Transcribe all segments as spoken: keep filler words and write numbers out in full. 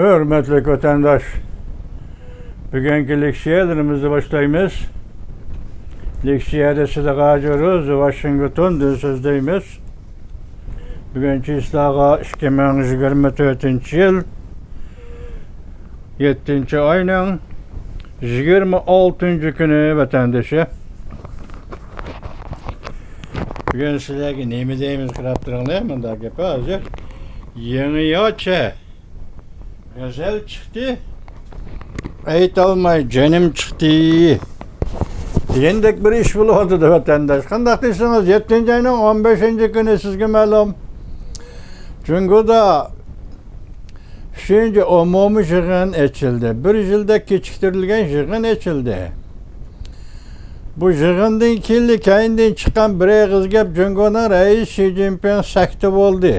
ھۆرمەتلىك ۋەتەنداش، بۈگۈنكى لېكسىيەلىرىمىزنى باشلايمىز. لېكسىيەدە سىدىق ھاجى روز ۋاشىنگتوندىن سۆزلەيمىز. بۈگۈن چىسلاغا ئىككى مىڭ يىگىرمە تۆتىنچى يىل يەتتىنچى ئاينىڭ يىگىرمە ئالتىنچى كۈنى ۋەتەندىشى. بۈگۈن سىلەرگە نېمە دەيمىز قاراپ تۇرۇڭلار، مۇنداق گەپ ھازىر. يېڭى ياچە. غەزەل چىقتى، ئېيتالماي جېنىم چىقتى دېگەندەك بىر ئىش بولۇۋاتىدۇ، ۋەتەنداش. قانداق دېسىڭىز، يەتتىنچى ئاينىڭ ئون بەشىنچى كۈنى، سىزگە مەلۇم، جۇڭگودا ئۈچىنچى ئومۇمىي يىغىن ئېچىلدى. بىر يىلدەك كېچىكتۈرۈلگەن يىغىن ئېچىلدى. بۇ يىغىندىن كېيىنلا كەينىدىن چىققان بىر ئېغىز گەپ، جۇڭگونىڭ رەئىسى شى جىنپىڭ سەكتە بولدى،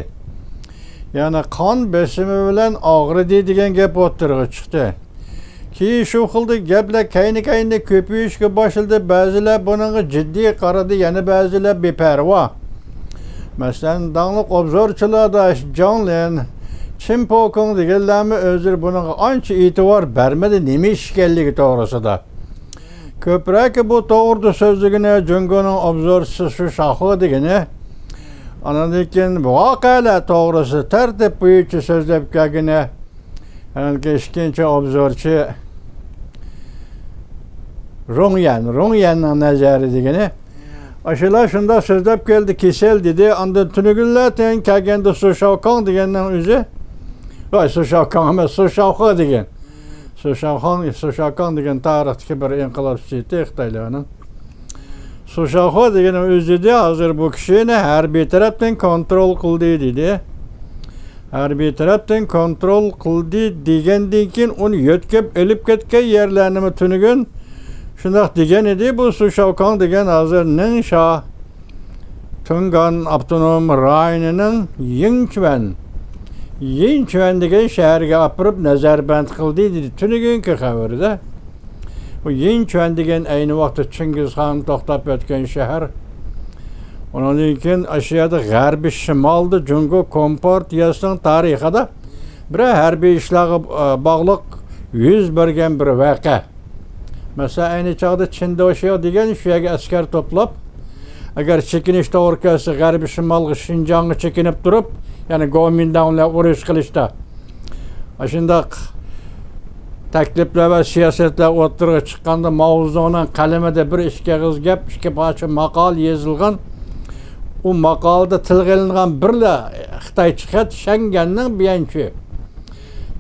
يەنى قان بېسىمى بىلەن ئاغرىدى دېگەن گەپ ئوتتۇرىغا چىقتى. كېيىن شۇ خىلدىكى گەپلەر كەينى-كەينىدىن كۆپىيىشكە باشلىدى. بەزىلەر بۇنىڭغا جىددىي قارىدى، يەنە بەزىلەر بىپەرۋا. مەسىلەن، داڭلىق ئوبزورچىلاردا جاڭ لىن، چىن پوكۇڭ دېگەنلەرمۇ ئۆزلىرى بۇنىڭغا ئانچە ئېتىبار بەرمىدى، نېمە ئىش ئىكەنلىكى توغرىسىدا. كۆپرەك بۇ توغرىدا سۆزلىگىنى جۇڭگونىڭ ئوبزورچىسى شۇ شاخۇ دېگىنى. ئاندىن كېيىن ۋەقەلەر توغرىسىدا تەرتىپ بويىچە سۆزلەپ كەلگىنى. ئاندىن كېيىن ئىككىنچى ئوبزورچى رۇڭيەن، رۇڭيەننىڭ نەزەرى دېگىنى. ئاشۇلار شۇنداق سۆزلەپ كەلدى، كېسەل دېدى. ئاندىن تۈنۈگۈنلەتەن كەلگەندە سۇ شاۋكاڭ دېگەننىڭ ئۆزى، ۋاي، سۇ شاۋكاڭ ئەمەس، سۇ شاۋخې دېگەن. سۇ شاۋخاڭ، سۇ شاۋكاڭ دېگەن تارىختىكى بىر ئىنقىلابچىسى خىتايلارنىڭ. سۇ شاۋخې دېگەن ئۆزى دېدى، ھازىر بۇ كىشىنى ھەربىي تەرەپتىن كونترول قىلدى دېدى. ھەربىي تەرەپتىن كونترول قىلدى دېگەندىن كېيىن ئۇنى يۆتكەپ ئېلىپ كەتكەن يەرلەرنىمۇ تۈنۈگۈن شۇنداق دېگەن ئىدى. بۇ سۇ شاۋكاڭ دېگەن ھازىر نىڭشا، تۇڭگان ئاپتونوم رايونىنىڭ يىنچۈەن، يىنچۈەن دېگەن شەھەرگە ئاپىرىپ نەزەربەند قىلدى دېدى تۈنۈگۈنكى خەۋىرىدە. بۇ يىنچۈەن دېگەن ئەينى ۋاقىتتا چىڭگىزخان توختاپ ئۆتكەن شەھەر. ئۇنىڭدىن كېيىن ئاشۇ يەردە غەربىي شىمالدا جۇڭگو كومپارتىيەسىنىڭ تارىخىدا بىرەر ھەربىي ئىشلارغا، ئە، باغلىق يۈز بەرگەن بىر ۋەقە. مەسىلەن، ئەينى چاغدا چىندوشيا دېگەن شۇ يەرگە ئەسكەر توپلاپ، ئەگەر چېكىنىش توغرا كەلسە، غەربىي شىمالغا، شىنجاڭغا چېكىنىپ تۇرۇپ، يەنى گومىنداڭ بىلەن ئۇرۇش قىلىشتا، ئاشۇنداق تەكلىپلەر ۋە سىياسەتلەر ئوتتۇرىغا چىققاندا، ماۋزېدۇڭنىڭ قەلىمىدە بىر ئىككى ئېغىز گەپ، ئىككى پارچە ماقالە يېزىلغان. ئۇ ماقالىدا تىلغا ئېلىنغان بىرلا خىتايچە خەت شەنگەننىڭ بيەنچۈ.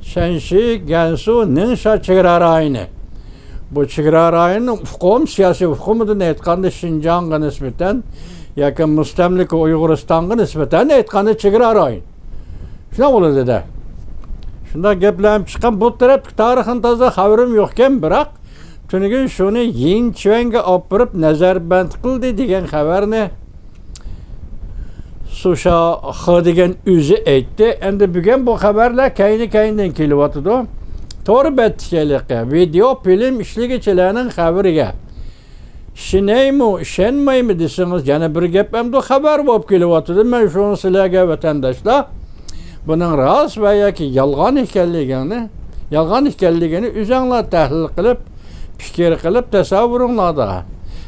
شەنشى، گەنسۇ، نىڭشا چېگرا رايونى. بۇ چېگرا رايونىنىڭ ئۇقۇم، سىياسىي ئۇقۇمىدىن ئېيتقاندا، شىنجاڭغا نىسبەتەن ياكى مۇستەملىكە ئۇيغۇرىستانغا نىسبەتەن ئېيتقاندا، چېگرا رايون. شۇنداق بولىدۇ-دە. شۇنداق گەپلەرمۇ چىققان. بۇ تەرەپتىكى تارىخىنى تازا خەۋىرىم يوقكەن، بىراق تۈنۈگۈن شۇنى يىنچۈەنگە ئاپىرىپ نەزەربەند قىلدى دېگەن خەۋەرنى سۇشاخې دېگەن ئۆزى ئېيتتى. ئەمدى بۈگۈن بۇ خەۋەرلەر كەينى-كەينىدىن كېلىۋاتىدۇ. تور بەتتىكى ھېلىقى ۋىدېئو فىلىم ئىشلىگۈچىلەرنىڭ خەۋىرىگە ئىشىنەيمۇ، ئىشەنمەيمۇ دېسىڭىز، يەنە بىر گەپ ئەمدى خەۋەر بولۇپ كېلىۋاتىدۇ. مەن شۇنى سىلەرگە، ۋەتەنداشلار، بۇنىڭ راست ۋە ياكى يالغان ئىكەنلىكىنى، يالغان ئىكەنلىكىنى ئۆزۈڭلار تەھلىل قىلىپ، پىكىر قىلىپ، تەسەۋۋۇرۇڭلاردا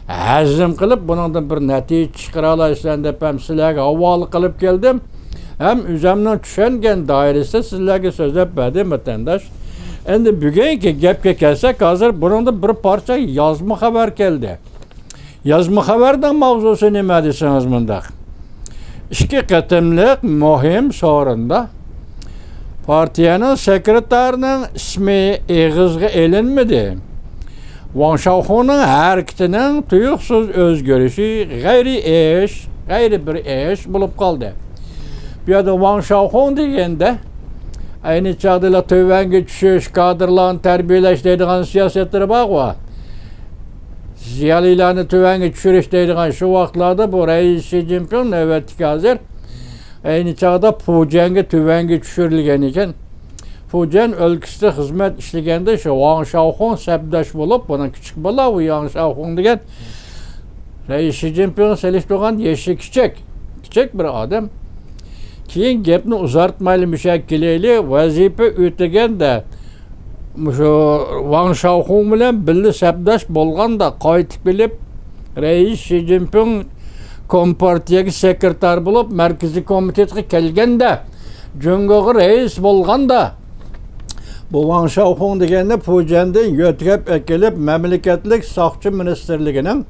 ھەزىم قىلىپ، بۇنىڭدىن بىر نەتىجە چىقىرالايسىلەر دەپ ھەم سىلەرگە ھاۋالە قىلىپ كەلدىم. ھەم ئۆزۈمنىڭ چۈشەنگەن دائىرىسىدە سىلەرگە سۆزلەپ بەردىم، ۋەتەنداش. ئەمدى بۈگۈنكى گەپكە كەلسەك، ھازىر بۇنىڭدىن بىر پارچە يازما خەۋەر كەلدى. يازما خەۋەرنىڭ ماۋزۇسى نېمە دېسىڭىز مۇنداق. ئىككى قېتىملىق مۇھىم سورۇندا پارتىيەنىڭ سېكرېتارىنىڭ ئىسمى ئېغىزغا ئېلىنمىدى. ۋاڭ شاۋخۇنىڭ ھەرىكىتىنىڭ تۇيۇقسىز ئۆزگىرىشى غەيرىي ئىش، غەيرىي بىر ئىش بولۇپ قالدى. بۇ يەردە ۋاڭ شاۋخۇن دېگەندە، ئەينى چاغدىلا تۆۋەنگە چۈشۈش، كادىرلارنى تەربىيەلەش دەيدىغان سىياسەتلىرى بارغۇ. زىيالىيلارنى تۆۋەنگە چۈشۈرۈش دەيدىغان شۇ ۋاقىتلاردا بۇ رەئىس شى جىنپىڭ نۆۋەتتىكى ھازىر ئەينى چاغدا پۇجيەنگە تۆۋەنگە چۈشۈرۈلگەن ئىكەن. پۇجيەن ئۆلكىسىدە خىزمەت ئىشلىگەندە شۇ ۋاڭ شاۋخۇن سەپداش بولۇپ، بۇنىڭ كىچىك بالا، بۇ ياڭ شاۋخۇن دېگەن رەئىس شى جىنپىڭ سېلىشتۇرغان يېشى كىچىك، كىچىك بىر ئادەم. كېيىن گەپنى ئۇزارتمايلى، مۇشۇ يەرگە كېلەيلى. ۋەزىپە ئۆتىگەندە، مۇشۇ ۋاڭ شاۋخۇڭ بىلەن بىللە سەپداش بولغاندا، قايتىپ كېلىپ، رەئىس شى جىنپىڭ كومپارتىيەگە سېكرېتار بولۇپ، مەركىزىي كومىتېتقا كەلگەندە، جۇڭگوغا رەئىس بولغاندا، بۇ ۋاڭ شاۋخۇڭ دېگەننى پۇجيەندىن يۆتكەپ ئەكېلىپ، مەملىكەتلىك ساقچى مىنىستىرلىكىنىڭ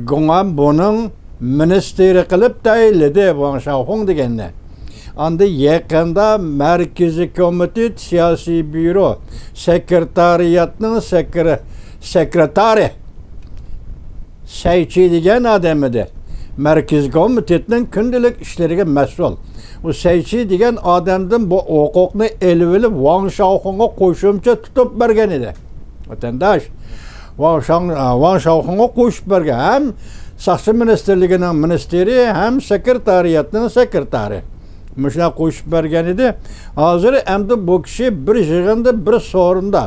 گۇڭئەنبۇنىڭ مىنىستىرى قىلىپ تەيىنلىدى ۋاڭ شاۋخۇڭ دېگەننى. ئاندىن يېقىندا مەركىزىي كومىتېت سىياسىي بيۇرو سېكرېتارىياتنىڭ سېكرې-، سېكرېتارى، سەيچى دېگەن ئادەم ئىدى. مەركىزىي كومىتېتنىڭ كۈندىلىك ئىشلىرىغا مەسئۇل. ئۇ سەيچى دېگەن ئادەمدىن بۇ ھوقۇقنى ئېلىۋېلىپ، ۋاڭ شاۋخۇڭغا قوشۇمچە تۇتۇپ بەرگەن ئىدى. ۋەتەنداش، ۋاڭ شاڭ-، ۋاڭ شاۋخۇڭغا قوشۇپ بەرگەن. ھەم ساقچى مىنىستىرلىكىنىڭ مىنىستىرى، ھەم سېكرېتارىياتنىڭ سېكرېتارى. مۇشۇنداق قوشۇپ بەرگەن ئىدى. ھازىر ئەمدى بۇ كىشى بىر يىغىندا، بىر سورۇندا،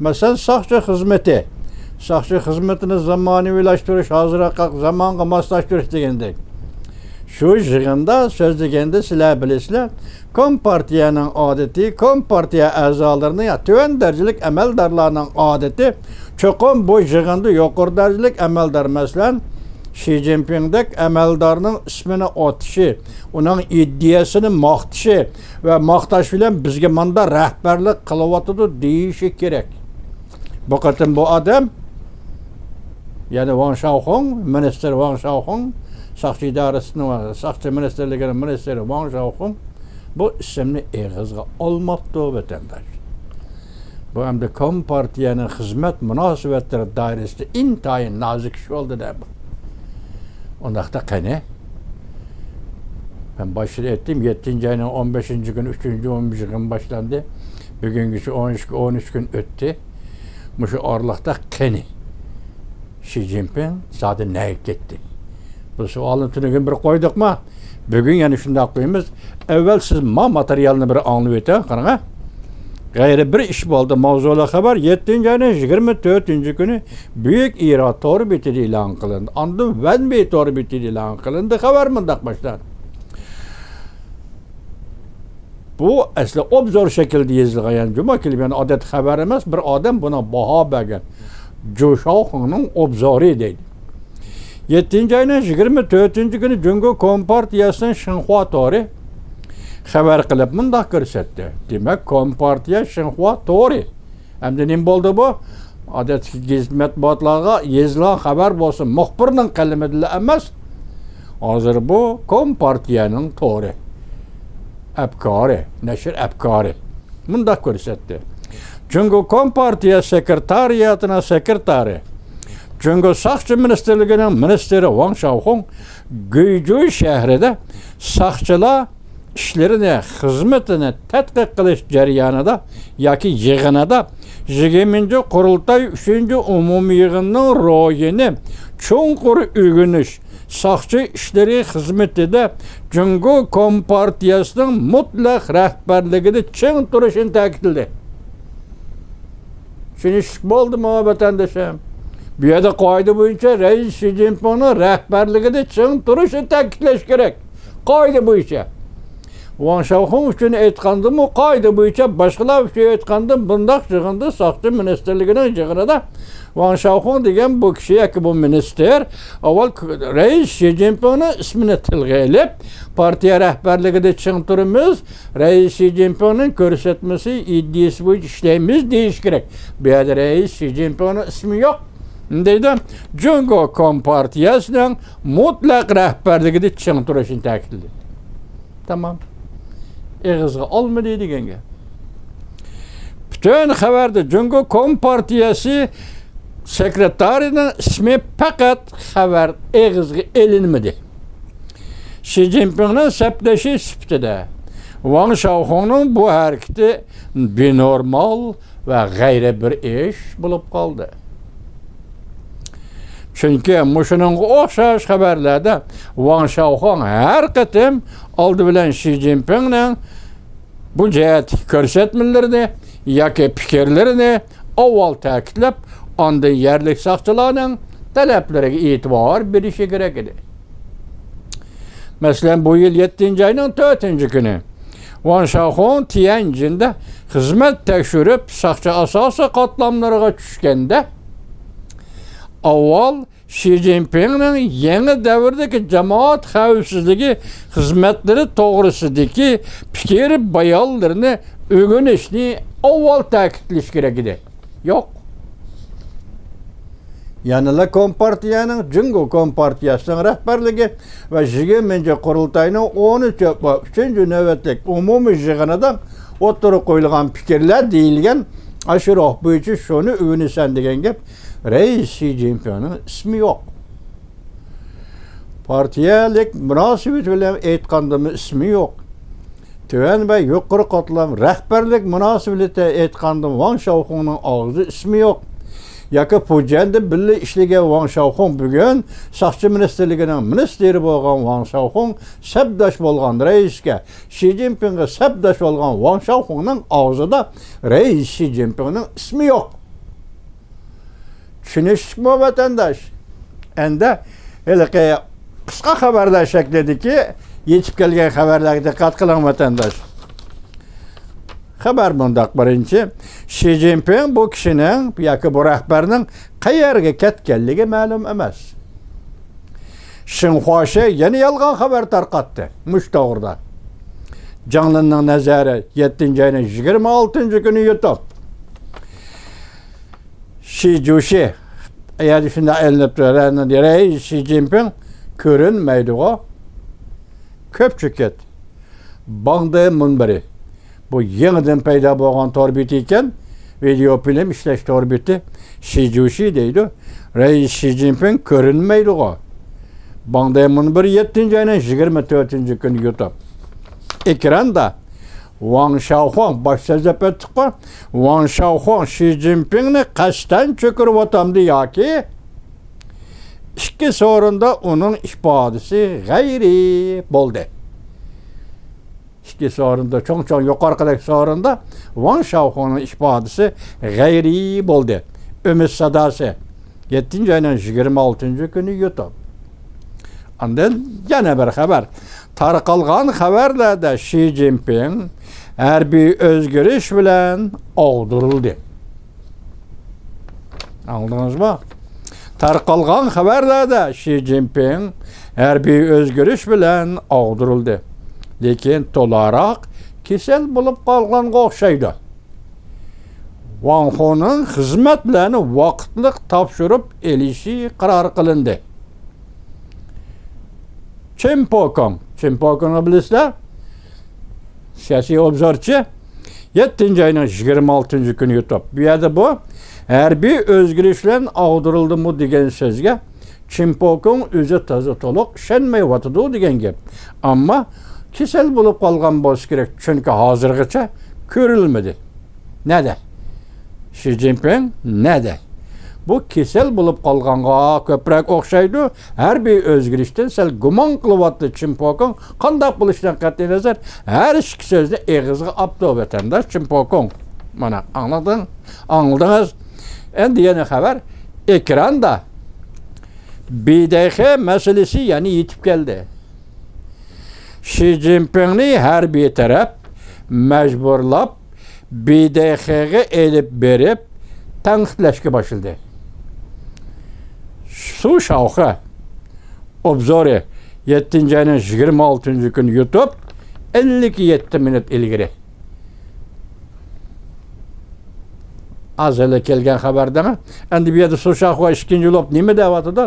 مەسىلەن، ساقچى خىزمىتى، ساقچى خىزمىتىنى زامانىۋىلاشتۇرۇش، ھازىرقى زامانغا ماسلاشتۇرۇش دېگەندەك. شۇ يىغىندا سۆزلىگەندە، سىلەر بىلىسىلەر، كومپارتىيەنىڭ ئادىتى، كومپارتىيە ئەزالىرىنىڭ، يا، تۆۋەن دەرىجىلىك ئەمەلدارلارنىڭ ئادىتى، چوقۇم بۇ يىغىندا يۇقىرى دەرىجىلىك ئەمەلدار، مەسىلەن، شى جىنپىڭدەك ئەمەلدارنىڭ ئىسمىنى ئاتىشى، ئۇنىڭ ئىدىيەسىنى ماختىشى ۋە ماختاش بىلەن بىزگە ماندا رەھبەرلىك قىلىۋاتىدۇ دېيىشى كېرەك. بۇ قېتىم بۇ ئادەم، يەنى ۋاڭ شاۋخۇڭ، مىنىستىر ۋاڭ شاۋخۇڭ، ساقچى ئىدارىسىنىڭ، ساقچى مىنىستىرلىكىنىڭ مىنىستىرى ۋاڭ شاۋخۇڭ بۇ ئىسىمنى ئېغىزغا ئالماپتۇ، ۋەتەنداش. بۇ ئەمدى كومپارتىيەنىڭ خىزمەت مۇناسىۋەتلىرى دائىرىسىدە ئىنتايىن نازۇك ئىش بولدى-دە بۇ. ئۇنداقتا قېنى؟ مەن باشتا ئېيتتىم، يەتتىنچى ئاينىڭ ئون بەشىنچى كۈنى ئۈچىنچى ئومۇميىغىن باشلاندى. بۈگۈنگىچە ئون ئىككى، ئون ئۈچ كۈن ئۆتتى. مۇشۇ ئارىلىقتا قېنى؟ شى جىنپىڭ زادى نەگە كەتتى؟ بۇ سوئالنى تۈنۈگۈن بىر قويدۇقما؟ بۈگۈن يەنە شۇنداق قويىمىز. ئەۋۋەل سىز ما ماتېرىيالنى بىر ئاڭلىۋېتىڭ، قاراڭا. غەيرىي بىر ئىش بولدى، ماۋزۇلۇق خەۋەر. يەتتىنچى ئاينىڭ يىگىرمە تۆتىنچى كۈنى بۈيۈك ئىرا تور بېتىدە ئېلان قىلىندى. ئاندىن ۋەنبى تور بېتىدە ئېلان قىلىندى. خەۋەر مۇنداق باشلاندى. بۇ ئەسلى ئوبزور شەكلىدە يېزىلغان، يەنى جۇما كېلىپ، يەنى ئادەتتە خەۋەر ئەمەس، بىر ئادەم بۇنىڭ باھا بەرگەن. جۇ شاۋخۇڭنىڭ ئوبزورى دەيدۇ. يەتتىنچى ئاينىڭ يىگىرمە تۆتىنچى كۈنى جۇڭگو كومپارتىيەسىنىڭ شىنخۇا تورى خەۋەر قىلىپ مۇنداق كۆرسەتتى. دېمەك، كومپارتىيە شىنخۇا تورى. ئەمدى نېمە بولدى بۇ؟ ئادەتتىكى گېزىت مەتبۇئاتلارغا يېزىلغان خەۋەر بولسا مۇخبىرنىڭ قەلىمىدىلا ئەمەس، ھازىر بۇ كومپارتىيەنىڭ تورى، ئەپكارى، نەشر ئەپكارى مۇنداق كۆرسەتتى. جۇڭگو كومپارتىيە سېكرېتارىياتىنىڭ سېكرېتارى، جۇڭگو ساقچى مىنىستىرلىكىنىڭ مىنىستىرى ۋاڭ شاۋخۇڭ گۇيجۇي شەھىرىدە ساقچىلار ئىشلىرىنى، خىزمىتىنى تەتقىق قىلىش جەريانىدا ياكى يىغىنىدا يىگىرمىنچى قۇرۇلتاي ئۈچىنچى ئومۇمىي يىغىنىنىڭ روھىنى چوڭقۇر ئۆگىنىش، ساقچى ئىشلىرى خىزمىتىدە جۇڭگو كومپارتىيەسىنىڭ مۇتلەق رەھبەرلىكىدە چىڭ تۇرۇشىنى تەكىتلىدى. چۈشىنىشلىك بولدىمۇ، ۋەتەندىشىم؟ بۇ يەردە قائىدە بويىچە رەئىس شى جىنپىڭنىڭ رەھبەرلىكىدە چىڭ تۇرۇشىنى تەكىتلەش كېرەك. قائىدە بويىچە. ۋاڭ شاۋخۇڭ ئۈچۈن ئېيتقاندىمۇ، قائىدە بويىچە باشقىلار ئۈچۈن ئېيتقاندا، بۇنداق يىغىندا، ساقچى مىنىستىرلىكىنىڭ يىغىنىدا ۋاڭ شاۋخۇڭ دېگەن بۇ كىشى ياكى بۇ مىنىستىر ئاۋۋال رەئىس شى جىنپىڭنىڭ ئىسمىنى تىلغا ئېلىپ، پارتىيە رەھبەرلىكىدە چىڭ تۇرىمىز، رەئىس شى جىنپىڭنىڭ كۆرسەتمىسى، ئىدىيەسى بويىچە ئىشلەيمىز دېيىش كېرەك. بۇ يەردە رەئىس شى جىنپىڭنىڭ ئىسمى يوق. دەيدۇ، جۇڭگو كومپارتىيەسىنىڭ مۇتلەق رەھبەرلىكىدە چىڭ تۇرۇشىنى تەكىتلىدى. تامام. ئېغىزغا ئالمىدى دېگەن گەپ. پۈتۈن خەۋەردە جۇڭگو كومپارتىيەسى سېكرېتارىنىڭ ئىسمى پەقەت خەۋەر ئېغىزغا ئېلىنمىدى. شى جىنپىڭنىڭ سەپدىشى سۈپىتىدە ۋاڭ شاۋخۇڭنىڭ بۇ ھەرىكىتى بىنورمال ۋە غەيرىي بىر ئىش بولۇپ قالدى. چۈنكى مۇشۇنىڭغا ئوخشاش خەۋەرلەردە ۋاڭ شاۋخۇڭ ھەر قېتىم ئالدى بىلەن شى جىنپىڭنىڭ بۇ جەھەتتىكى كۆرسەتمىلىرىنى ياكى پىكىرلىرىنى ئاۋۋال تەكىتلەپ، ئاندىن يەرلىك ساقچىلارنىڭ تەلەپلىرىگە ئېتىبار بېرىشى كېرەك ئىدى. مەسىلەن، بۇ يىل يەتتىنچى ئاينىڭ تۆتىنچى كۈنى ۋاڭ شاۋخۇڭ تيەنجىندە خىزمەت تەكشۈرۈپ، ساقچى ئاساسىي قاتلاملىرىغا چۈشكەندە، ئاۋۋال شى جىنپىڭنىڭ يېڭى دەۋردىكى جامائەت خەۋپسىزلىكى خىزمەتلىرى توغرىسىدىكى پىكىر بايانلىرىنى ئۆگىنىشنى ئاۋۋال تەكىتلەش كېرەك ئىدى. يوق. يەنىلا كومپارتىيەنىڭ، جۇڭگو كومپارتىيەسىنىڭ رەھبەرلىكى ۋە يىگىرمىنچى قۇرۇلتاينىڭ ئون ئۈچىنچى نۆۋەتلىك ئومۇمىي يىغىنىدا ئوتتۇرىغا قويۇلغان پىكىرلەر دېيىلگەن ئاشۇ روھ بويىچە شۇنى ئۆگىنىسەن دېگەن گەپ رەئىس شى جىنپىڭنىڭ ئىسمى يوق. پارتىيەلىك مۇناسىۋىتى بىلەن ئېيتقاندىمۇ ئىسمى يوق. تۆۋەن ۋە يۇقىرى قاتلام رەھبەرلىك مۇناسىۋىتى ئېيتقاندىمۇ ۋاڭ شاۋخۇڭنىڭ ئاغزى ئىسمى يوق. ياكى پۇجيەندە بىللە ئىشلىگەن ۋاڭ شاۋخۇڭ بۈگۈن ساقچى مىنىستىرلىكىنىڭ مىنىستىرى بولغان ۋاڭ شاۋخۇڭ سەپداش بولغان رەئىسكە، شى جىنپىڭغا سەپداش بولغان ۋاڭ شاۋخۇڭنىڭ ئاغزىدا رەئىس شى جىنپىڭنىڭ ئىسمى يوق. چۈشىنىشلىكمۇ، ۋەتەنداش؟ ئەندى ھېلىقى قىسقا خەۋەرلەر شەكلىدىكى يېتىپ كەلگەن خەۋەرلەرگە دىققەت قىلىڭ، ۋەتەنداش. خەۋەر مۇنداق، بىرىنچى، شى جىنپىڭ بۇ كىشىنىڭ ياكى بۇ رەھبەرنىڭ قەيەرگە كەتكەنلىكى مەلۇم ئەمەس. شىنخۇاشې يەنە يالغان خەۋەر تارقاتتى مۇشۇ توغرىدا. جاڭلىننىڭ نەزەرى، يەتتىنچى ئاينىڭ يىگىرمە ئالتىنچى كۈنى يۇتۇپ. شى جۇشى، يەنە شۇنداق ئېلىنىپ تۇرۇپ، رەئىس شى جىنپىڭ كۆرۈنمەيدىغۇ. كۆپچىكىت. باڭدې مۇنبىرى. بۇ يېڭىدىن پەيدا بولغان تور بېتى ئىكەن. ۋىدېئو فىلىم ئىشلەش تور بېتى. شى جۇشى دەيدۇ. رەئىس شى جىنپىڭ كۆرۈنمەيدىغۇ. باڭدې مۇنبىرى، يەتتىنچى ئاينىڭ يىگىرمە تۆتىنچى كۈنى يۇتۇپ. ئېكراندا ۋاڭ شاۋخۇاڭ، باش سۆزلەپ ئۆتتۇققۇ. ۋاڭ شاۋخۇاڭ شى جىنپىڭنى قەستەن چۆكۈرۈۋاتامدۇ ياكى؟ ئىككى سورۇندا ئۇنىڭ ئىپادىسى غەيرىي بولدى. ئىككى سورۇندا، چوڭ-چوڭ يۇقىرىقىدەك سورۇندا ۋاڭ شاۋخۇاڭنىڭ ئىپادىسى غەيرىي بولدى. ئۈمىد ساداسى. يەتتىنچى ئاينىڭ يىگىرمە ئالتىنچى كۈنى يۇتۇپ. ئاندىن يەنە بىر خەۋەر. تارقالغان خەۋەرلەردە شى جىنپىڭ ھەربىي ئۆزگىرىش بىلەن ئاغدۇرۇلدى. ئاڭلىدىڭىزمۇ؟ تارقالغان خەۋەرلەردە شى جىنپىڭ ھەربىي ئۆزگىرىش بىلەن ئاغدۇرۇلدى. لېكىن تولاراق كېسەل بولۇپ قالغانغا ئوخشايدۇ. ۋاڭ خۇنىڭ خىزمەتلەرنى ۋاقىتلىق تاپشۇرۇپ ئېلىشى قارار قىلىندى. چېن پوكۇڭ، چېن پوكۇڭنى بىلىسىلەر، سىياسىي ئوبزورچى، يەتتىنچى ئاينىڭ يىگىرمە ئالتىنچى كۈنى يۇتۇپ. بۇ يەردە بۇ ھەربىي ئۆزگىرىش بىلەن ئاغدۇرۇلدىمۇ دېگەن سۆزگە چېن پوكۇڭ ئۆزى تازا تولۇق ئىشەنمەيۋاتىدۇ دېگەن گەپ. ئەمما كېسەل بولۇپ قالغان بولسا كېرەك، چۈنكى ھازىرغىچە كۆرۈلمىدى. نەدە؟ شى جىنپىڭ نەدە؟ بۇ كېسەل بولۇپ قالغانغا كۆپرەك ئوخشايدۇ. ھەربىي ئۆزگىرىشتىن سەل گۇمان قىلىۋاتىدۇ چېن پوكۇڭ. قانداق بولۇشىدىن قەتئىينەزەر، ھەر ئىككى سۆزنى ئېغىزغا ئاپتۇ ۋەتەنداش چېن پوكۇڭ. مانا، ئاڭلىدىڭ، ئاڭلىدىڭىز. ئەمدى يەنە خەۋەر. ئېكراندا بې دې خې مەسىلىسى يەنە يېتىپ كەلدى. شى جىنپىڭنى ھەربىي تەرەپ مەجبۇرلاپ بې دې خېغا ئېلىپ بېرىپ تەنقىدلەشكە باشلىدى. سۇ شاۋخې ئوبزورى، يەتتىنچى ئاينىڭ يىگىرمە ئالتىنچى كۈنى يۇتۇپ، ئەللىك يەتتە مىنۇت ئىلگىرى. ھازىرلا كەلگەن خەۋەردىمۇ. ئەمدى بۇ يەردە سۇ شاۋخۇا ئىككىنچى بولۇپ نېمە دەۋاتىدۇ؟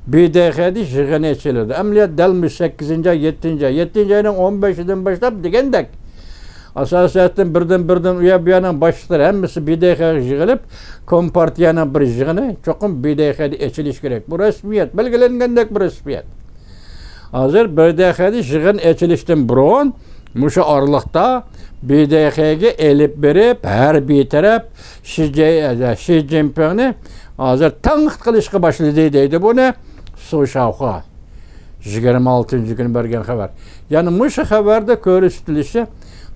بې دې خېدا يىغىن ئېچىلىدۇ. ئەمەلىيەت دەل مۇشۇ سەككىزىنچى ئاي، يەتتىنچى ئاي، يەتتىنچى ئاينىڭ ئون بەشىدىن باشلاپ دېگەندەك. ئاساسىيەتتىن بىردىن، بىردىن ئۇ يەر بۇ يەرنىڭ باشلىقلىرى ھەممىسى بې دې خېغا يىغىلىپ، كومپارتىيەنىڭ بىر يىغىنى چوقۇم بې دې خېدا ئېچىلىشى كېرەك. بۇ رەسمىيەت، بەلگىلەنگەندەك بىر رەسمىيەت. ھازىر بې دې خېدا يىغىن ئېچىلىشتىن بۇرۇن مۇشۇ ئارىلىقتا بې دې خېگە ئېلىپ بېرىپ، ھەربىي تەرەپ شى جې-، شى جىنپىڭنى ھازىر تەنقىد قىلىشقا باشلىدى دەيدۇ بۇنى سۇ شاۋخۇا. يىگىرمە ئالتىنچى كۈنى بەرگەن خەۋەر. يەنى مۇشۇ خەۋەردە كۆرسىتىلىشى،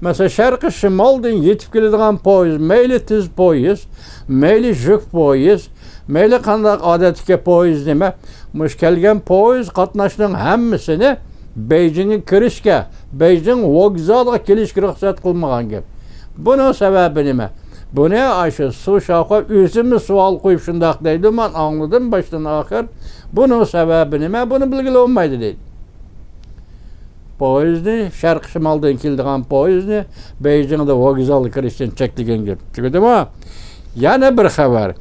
مەسىلەن، شەرقىي شىمالدىن يېتىپ كېلىدىغان پويىز، مەيلى تېز پويىز، مەيلى يۈك پويىز، مەيلى قانداق ئادەتتىكى پويىز نېمە، مۇشۇ كەلگەن پويىز قاتناشنىڭ ھەممىسىنى بېيجىڭغا كىرىشكە، بېيجىڭ ۋوگزالىغا كېلىشكە رۇخسەت قىلمىغان گەپ. بۇنىڭ سەۋەبى نېمە؟ بۇنى ئاشۇ سۇ شاخۇا ئۆزىمۇ سوئال قويۇپ شۇنداق دەيدۇ، مەن ئاڭلىدىم باشتىن ئاخىر. بۇنىڭ سەۋەبى نېمە؟ بۇنى بىلگىلى بولمايدۇ دەيدۇ. پويىزنى، شەرقىي شىمالدىن كېلىدىغان پويىزنى بېيجىڭدا ۋوگزالغا كىرىشتىن چەكلىگەن گەپ. تۈگىدىمۇ؟ يەنە بىر خەۋەر.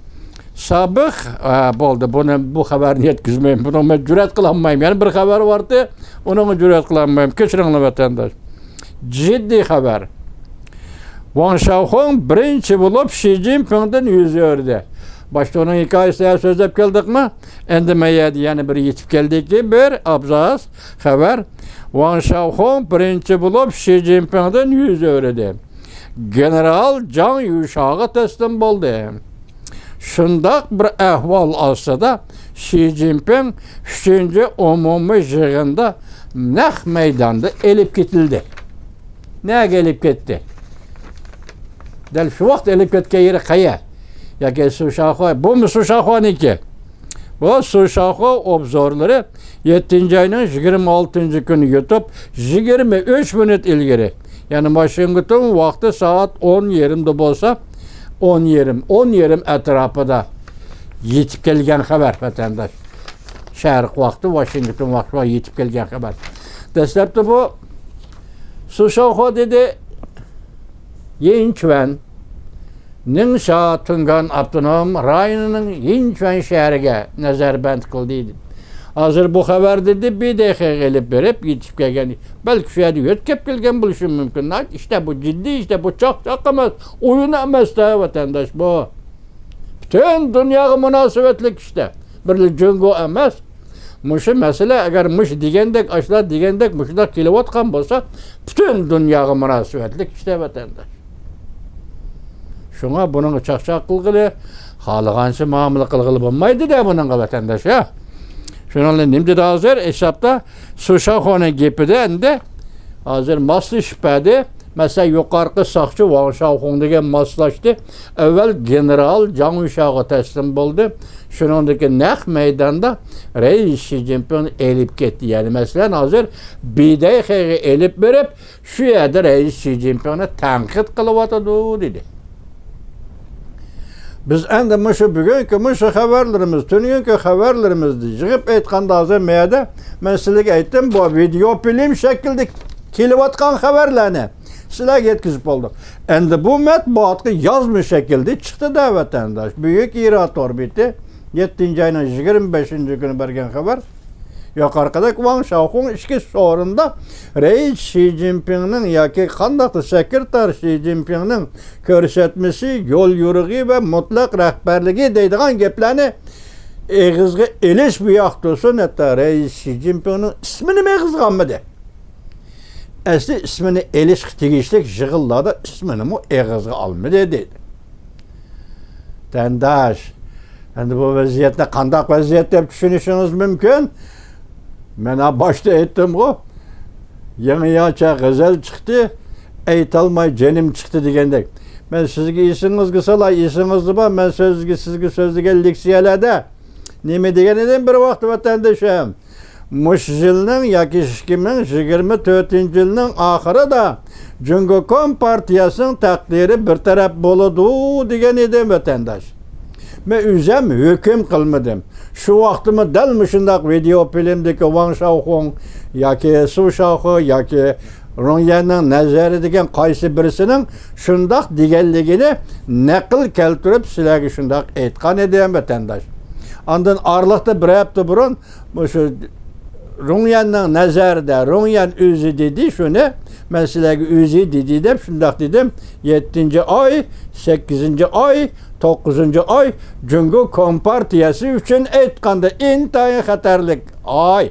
سابىق، ئا، بولدى، بۇنى، بۇ خەۋەرنى يەتكۈزمەيمەن. بۇنىڭغا مەن جۈرئەت قىلالمايمەن. يەنە بىر خەۋەر بارتى، ئۇنىڭغا جۈرئەت قىلالمايمەن. كەچۈرۈڭلار، ۋەتەنداش. جىددىي خەۋەر. ۋاڭ شاۋخۇڭ بىرىنچى بولۇپ شى جىنپىڭدىن يۈز ئۆرۈدى. باشتا ئۇنىڭ ھېكايىسىنى سۆزلەپ كەلدۇقمۇ؟ ئەمدى مەن يەنە بىر يېتىپ كەلدىكى بىر ئابزاس خەۋەر. ۋاڭ شاۋخۇڭ بىرىنچى بولۇپ شى جىنپىڭدىن يۈز ئۆرۈدى. گېنېرال جاڭ يۈشاغا تەسلىم بولدى. شۇنداق بىر ئەھۋال ئاستىدا شى جىنپىڭ ئۈچىنچى ئومۇمىي يىغىندا نەق مەيداندا ئېلىپ كېتىلدى. نەگە ئېلىپ كەتتى؟ دەل شۇ ۋاقىت ئېلىپ كەتكەن يېرى قەيە؟ ياكى سۇشاخۇا، بۇمۇ سۇشاخۇانىڭكى. بۇ سۇشاخۇا ئوبزورلىرى يەتتىنچى ئاينىڭ يىگىرمە ئالتىنچى كۈنى يۇتۇپ، يىگىرمە ئۈچ مىنۇت ئىلگىرى، يەنى ۋاشىنگتون ۋاقتى سائەت ئون يېرىمدا بولسا، ئون يېرىم، ئون يېرىم ئەتراپىدا يېتىپ كەلگەن خەۋەر، ۋەتەنداش. شەرق ۋاقتى، ۋاشىنگتون ۋاقتى يېتىپ كەلگەن خەۋەر. دەسلەپتە بۇ سۇشاخۇا دېدى، يىنچۈەن، نىڭشا تۇڭگان ئاپتونوم رايونىنىڭ يىنچۈەن شەھىرىگە نەزەربەند قىلدى. ھازىر بۇ خەۋەر دېدى، بىدەيخېغا ئېلىپ بېرىپ يېتىشىپ كەلگەن. بەلكى شۇ يەردە يۆتكەپ كەلگەن بولۇشى مۇمكىن. ئىشتە بۇ جىددىي، ئىشتە بۇ چاقچاق ئەمەس، ئويۇن ئەمەس-دە، ۋەتەنداش، بۇ. پۈتۈن دۇنياغا مۇناسىۋەتلىك ئىشتە. بىرلا جۇڭگو ئەمەس. مۇشۇ مەسىلە ئەگەر مۇشۇ دېگەندەك، ئاشۇلار دېگەندەك مۇشۇنداق كېلىۋاتقان بولسا، پۈتۈن دۇنياغا مۇناسىۋەتلىك ئىشتە، ۋەتەنداش. شۇڭا بۇنىڭغا چاقچاق قىلغىلى، خالىغانچە مۇئامىلە قىلغىلى بولمايدۇ-دە بۇنىڭغا، ۋەتەنداش، ھە. شۇنىڭ بىلەن نېمە دېدى ھازىر؟ ھېسابتا سۇشاخۇانىڭ گېپىدە ئەمدى ھازىر ماسلىشىپ بەردى. مەسىلەن، يۇقارقى ساقچى ۋاڭ شاۋخۇڭ دېگەن ماسلاشتى. ئەۋۋەل گېنېرال جاڭ يۈشاغا تەسلىم بولدى. شۇنىڭدىكى نەق مەيداندا رەئىس شى جىنپىڭنى ئېلىپ كەتتى. يەنى، مەسىلەن، ھازىر بىدەيخېغا ئېلىپ بېرىپ، شۇ يەردە رەئىس شى جىنپىڭنى تەنقىد قىلىۋاتىدۇ، دېدى. بىز ئەمدى مۇشۇ بۈگۈنكى مۇشۇ خەۋەرلىرىمىز، تۈنۈگۈنكى خەۋەرلىرىمىزنى يىغىپ ئېيتقاندا، ھازىر مەيەدە مەن سىلەرگە ئېيتتىم، بۇ ۋىدېئو فىلىم شەكلىدە كېلىۋاتقان خەۋەرلەرنى سىلەرگە يەتكۈزۈپ بولدۇق. ئەمدى بۇ مەتبۇئاتقا يازما شەكىلدە چىقتى-دە، ۋەتەنداش. بۈگۈنكى ئىرا تور بېتى، يەتتىنچى ئاينىڭ يىگىرمە بەشىنچى كۈنى بەرگەن خەۋەر. يۇقىرىقىدەك ۋاڭ شاۋخۇڭ ئىچكى سورۇندا رەئىس شى جىنپىڭنىڭ ياكى قانداقتۇر سېكرېتار شى جىنپىڭنىڭ كۆرسەتمىسى، يول يورۇقى ۋە مۇتلەق رەھبەرلىكى دەيدىغان گەپلەرنى ئېغىزغا ئېلىش بۇ ياقتا تۇرسۇن، ھەتتا رەئىس شى جىنپىڭنىڭ ئىسمىنىمۇ ئېغىزغا ئالمىدى. ئەسلى ئىسمىنى ئېلىشقا تېگىشلىك يىغىنلاردا ئىسمىنىمۇ ئېغىزغا ئالمىدى، دېدى. ۋەتەنداش، ئەمدى بۇ ۋەزىيەتنى قانداق ۋەزىيەت دەپ چۈشىنىشىڭىز مۇمكىن؟ مەن ھە باشتا ئېيتتىمغۇ، يېڭى ياچا غەزەل چىقتى، ئېيتالماي جېنىم چىقتى دېگەندەك. مەن سىزگە ئېسىڭىزگە سالاي، ئېسىڭىزدە بار، مەن سۆزگە، سىزگە سۆزلىگەن لېكسىيەلەردە نېمە دېگەن ئىدىم بىر ۋاقىت، ۋەتەندىشىم؟ مۇشۇ يىلنىڭ ياكى ئىككى مىڭ يىگىرمە تۆتىنچى يىلنىڭ ئاخىرىدا جۇڭگو كومپارتىيەسىنىڭ تەقدىرى بىر تەرەپ بولىدۇ دېگەن ئىدىم، ۋەتەنداش. مەن ئۆزۈم ھۆكۈم قىلمىدىم. شۇ ۋاقتىمۇ دەل مۇشۇنداق ۋىدېئو فىلىمدىكى ۋاڭ شاۋخۇڭ ياكى سۇ شاۋخۇ ياكى رۇڭيەننىڭ نەزەرى دېگەن قايسى بىرسىنىڭ شۇنداق دېگەنلىكىنى نەقىل كەلتۈرۈپ سىلەرگە شۇنداق ئېيتقان ئىدىم، ۋەتەنداش. ئاندىن ئارىلىقتا بىر ھەپتە بۇرۇن مۇشۇ رۇڭيەننىڭ نەزەرىدە، رۇڭيەن ئۆزى دېدى شۇنى، مەن سىلەرگە ئۆزى دېدى دەپ شۇنداق دېدىم. يەتتىنچى ئاي، سەككىزىنچى ئاي، توققۇزىنچى ئاي جۇڭگو كومپارتىيەسى ئۈچۈن ئېيتقاندا ئىنتايىن خەتەرلىك ئاي.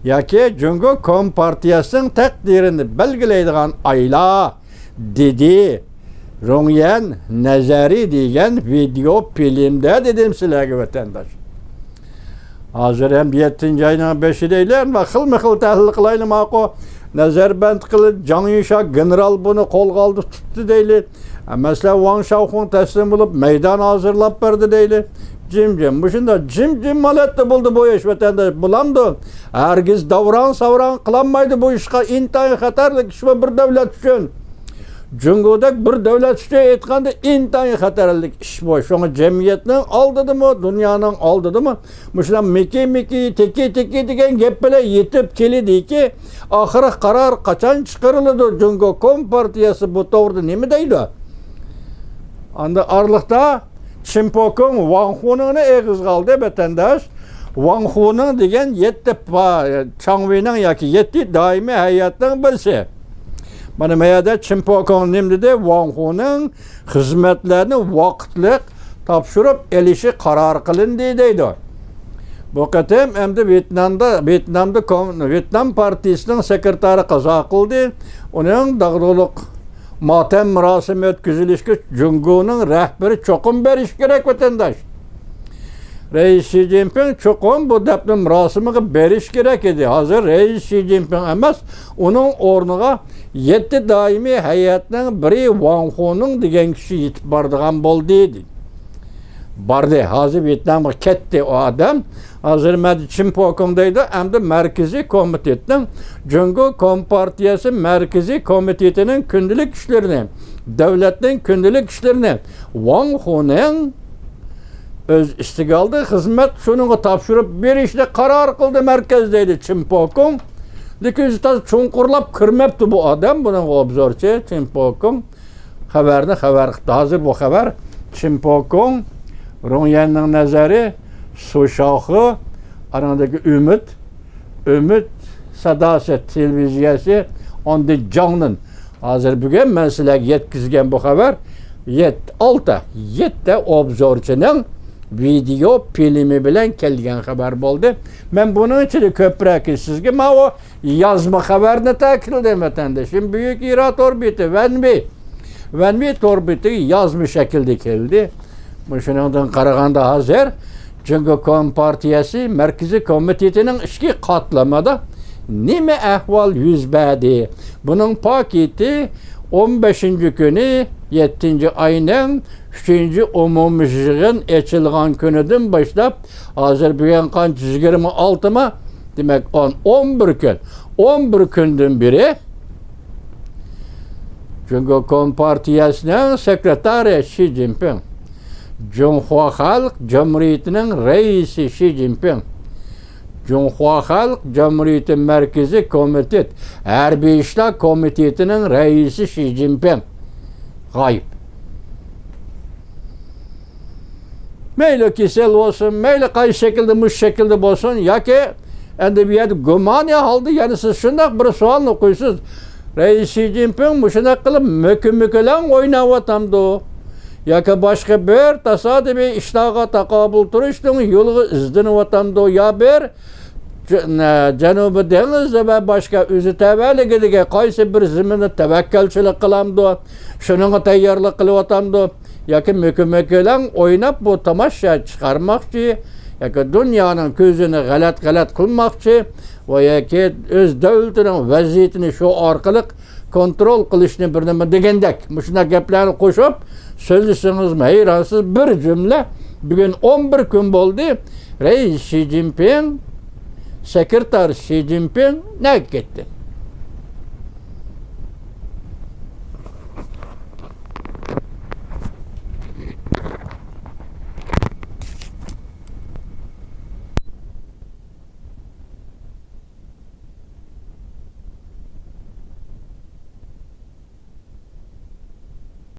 ياكى جۇڭگو كومپارتىيەسىنىڭ تەقدىرىنى بەلگىلەيدىغان ئايلار، دېدى. رۇڭيەن نەزەرى دېگەن ۋىدېئو فىلىمدە دېدىم سىلەرگە، ۋەتەنداش. ھازىر ھەم يەتتىنچى ئاينىڭ بېشى دەيلى، ئەمما خىلمۇ خىل تەھلىل قىلايلى ماقۇل. نەزەربەند قىلىپ، جاڭ يۈشا گېنېرال بۇنى قولغا ئالدى، تۇتتى دەيلى. مەسىلەن، ۋاڭ شاۋخۇڭ تەسلىم بولۇپ، مەيدان ھازىرلاپ بەردى دەيلى. جىمجىم، مۇشۇنداق جىمجىم ھالەتتە بولدى بۇ ئىش، ۋەتەنداش. بولامدۇ؟ ھەرگىز داۋراڭ-ساۋراڭ قىلالمايدۇ بۇ ئىشقا. ئىنتايىن خەتەرلىك ئىش بۇ بىر دۆلەت ئۈچۈن. جۇڭگودەك بىر دۆلەت ئۈچۈن ئېيتقاندا ئىنتايىن خەتەرلىك ئىش بۇ. شۇڭا جەمئىيەتنىڭ ئالدىدىمۇ، دۇنيانىڭ ئالدىدىمۇ مۇشۇنداق مىكى-مىكى، تىكى-تىكى دېگەن گەپ بىلەن يېتىپ كېلىدىكى، ئاخىرى قارار قاچان چىقىرىلىدۇ؟ جۇڭگو كومپارتىيەسى بۇ توغرىدا نېمە دەيدۇ؟ ئاندىن ئارىلىقتا چىن پوكۇڭ ۋاڭ خۇنىڭنى ئېغىزغا ئالدى، ۋەتەنداش. ۋاڭ خۇنىڭ دېگەن يەتتە پا-، چاڭۋېينىڭ ياكى يەتتە دائىمىي ھەيئەتنىڭ بىرسى. مانا، ما يەردە چىن پوكۇڭ نېمە دېدى؟ ۋاڭ خۇنىڭ خىزمەتلەرنى ۋاقىتلىق تاپشۇرۇپ ئېلىشى قارار قىلىندى دەيدۇ. بۇ قېتىم ئەمدى ۋيېتنامدا، ۋيېتنامدا كوم-، ۋيېتنام پارتىيىسىنىڭ سېكرېتارى قازا قىلدى. ئۇنىڭ داغدۇغىلىق ماتەم مۇراسىمى ئۆتكۈزۈلۈشىگە جۇڭگونىڭ رەھبىرى چوقۇم بېرىشى كېرەك، ۋەتەنداش. رەئىس شى جىنپىڭ چوقۇم بۇ دەپنە مۇراسىمىغا بېرىشى كېرەك ئىدى. ھازىر رەئىس شى جىنپىڭ ئەمەس، ئۇنىڭ ئورنىغا يەتتە دائىمىي ھەيئەتنىڭ بىرى ۋاڭ خۇنىڭ دېگەن كىشى يېتىپ بارىدىغان بولدى، دېدى. باردى، ھازىر ۋيېتنامغا كەتتى ئۇ ئادەم. ھازىر مەن چىن پوكۇڭ دەيدۇ، ئەمدى مەركىزىي كومىتېتنىڭ، جۇڭگو كومپارتىيەسى مەركىزىي كومىتېتىنىڭ كۈندىلىك ئىشلىرىنى، دۆلەتنىڭ كۈندىلىك ئىشلىرىنى ۋاڭ خۇنىڭ ئۆز ئۈستىگە ئالدى، خىزمەت شۇنىڭغا تاپشۇرۇپ بېرىشنى قارار قىلدى مەركەز، دەيدۇ چىن پوكۇڭ. لېكىن ئۆزى تازا چوڭقۇرلاپ كىرمەپتۇ بۇ ئادەم، بۇنىڭغا ئوبزورچى چىن پوكۇڭ خەۋەرنى خەۋەر قىپتۇ. ھازىر بۇ خەۋەر چىن پوكۇڭ، رۇڭيەننىڭ نەزەرى، سۇ شاۋخې، ئانىڭدىكى ئۈمىد، ئۈمىد ساداسى تېلېۋىزىيەسى، ئاندىن جاڭنىن. ھازىر بۈگۈن مەن سىلەرگە يەتكۈزگەن بۇ خەۋەر يەت-، ئالتە، يەتتە ئوبزورچىنىڭ ۋىدېئو فىلىمى بىلەن كەلگەن خەۋەر بولدى. مەن بۇنىڭ ئىچىدە كۆپرەك سىزگە ماۋۇ يازما خەۋەرنى تەكىتلىدىم، ۋەتەنداشلىرىم. بۈيۈك ئىرا توربىتى، ۋەنبى، ۋەنبى توربىتىگە يازما شەكىلدە كەلدى. مۇشۇنىڭدىن قارىغاندا، ھازىر جۇڭگو كومپارتىيەسى مەركىزىي كومىتېتىنىڭ ئىچكى قاتلىمىدا نېمە ئەھۋال يۈز بەردى؟ بۇنىڭ پاكىتى ئون بەشىنچى كۈنى، يەتتىنچى ئاينىڭ ئۈچىنچى ئومۇمىي يىغىن ئېچىلغان كۈنىدىن باشلاپ، ھازىر بۈگۈن قانچە؟ يىگىرمە ئالتىما؟ دېمەك، ئون، ئون بىر كۈن. ئون بىر كۈندىن بېرى جۇڭگو كومپارتىيەسىنىڭ سېكرېتارى شى جىنپىڭ، جۇڭخۇا خەلق جۇمھۇرىيىتىنىڭ رەئىسى شى جىنپىڭ، جۇڭخۇا خەلق جۇمھۇرىيىتى مەركىزىي كومىتېت ھەربىي ئىشلار كومىتېتىنىڭ رەئىسى شى جىنپىڭ غايىب. مەيلى كېسەل بولسۇن، مەيلى قايسى شەكىلدە، مۇشۇ شەكىلدە بولسۇن، ياكى ئەمدى بۇ يەردە گۇمانىي ھالدا يەنە سىز شۇنداق بىر سوئالنى قويىسىز. رەئىس شى جىنپىڭ مۇشۇنداق قىلىپ مۆكۈ-مۆكۈلەڭ ئويناۋاتامدۇ؟ ياكى باشقا بىر تاسادىپىي ئىشلارغا تاقابىل تۇرۇشنىڭ يولىغا ئىزدىنىۋاتامدۇ؟ يا بىر جە-، نە-، جەنۇبىي دېڭىز ۋە باشقا ئۆزى تەۋەلىكىدىكى قايسى بىر زېمىندا تەۋەككەلچىلىك قىلامدۇ؟ شۇنىڭغا تەييارلىق قىلىۋاتامدۇ؟ ياكى مۆكۈ-مۆكۈلەڭ ئويناپ بۇ تاماشا چىقارماقچى؟ ياكى دۇنيانىڭ كۆزىنى غەلەت-غەلەت قىلماقچى؟ ۋە ياكى ئۆز دۆلىتىنىڭ ۋەزىيىتىنى شۇ ئارقىلىق كونترول قىلىشنى بىر نېمە دېگەندەك، مۇشۇنداق گەپلەرنى قوشۇپ سۆزلىسىڭىزمۇ ھەيرانسىز. بىر جۈملە، بۈگۈن ئون بىر كۈن بولدى، رەئىس شى جىنپىڭ، سېكرېتار شى جىنپىڭ نەگە كەتتى؟